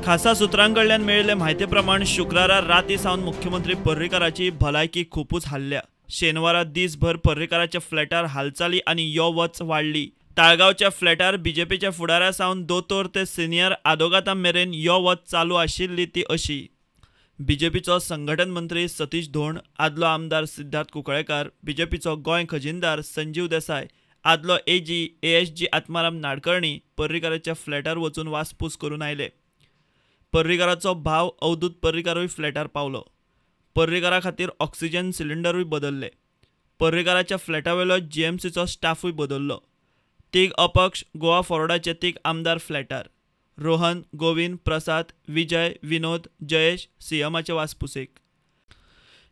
खासा सुत्रां कडल्यान मेळिल्ले म्हायती प्रमाण शुक्रारा राती सावन मुख्यमंत्री पर्रीकाराची भलायकी खुपूच हाल्ल्या. शेनवारा दीसभर पर्रीकाराच्या फ्लॅटार हालचाली आनी यो वच वाडली. ताळगांवच्या फ्लॅटार बीजेपीच्या फुडाऱ्या सावन दोतोर ते सिनियर आदोगाता मेरेन यो वच चालू आशिल्ली ती अशी. बीजेपीचो संघटन मंत्री सतीश धोंड, आदलो आमदार सिद्धार्थ कुंकळेकार, बीजेपीचो गोंय खजिनदार संजीव देसाय, आदलो एजी एएसजी आत्माराम नाडकर्णी पर्रीकाराच्या फ्लॅटार वचून वासपूस करून आयले. पर्रीकाराचो भाव अवधूत पर्रीकारूय फ्लॅटार पावलो. पर्रीकारा खातीर ऑक्सिजन सिलिंडरूय बदल्ले. पर्रीकाराच्या फ्लॅटावेलो जीएमसीचो स्टाफूय बदल्लो. तीग अपक्ष गोवा फॉरवर्डाचे तीग आमदार फ्लॅटार. रोहन, गोविंद, प्रसाद, विजय, विनोद, जयेश सीएमाचे वासपुसेक.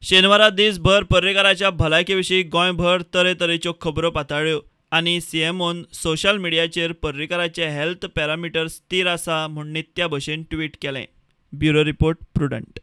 शेनवारा दीसभर पर्रीकाराच्या भलायके विशीं गोंयभर तरेतरेच्यो खबरो पाताळ्यो आनी सीएमओन सोशल मिडियाचेर पर्रीकाराचे हेल्थ पॅरामिटर स्थीर आसा म्हूण नित्या भशेन ट्वीट केलें. Bureau report, Prudent.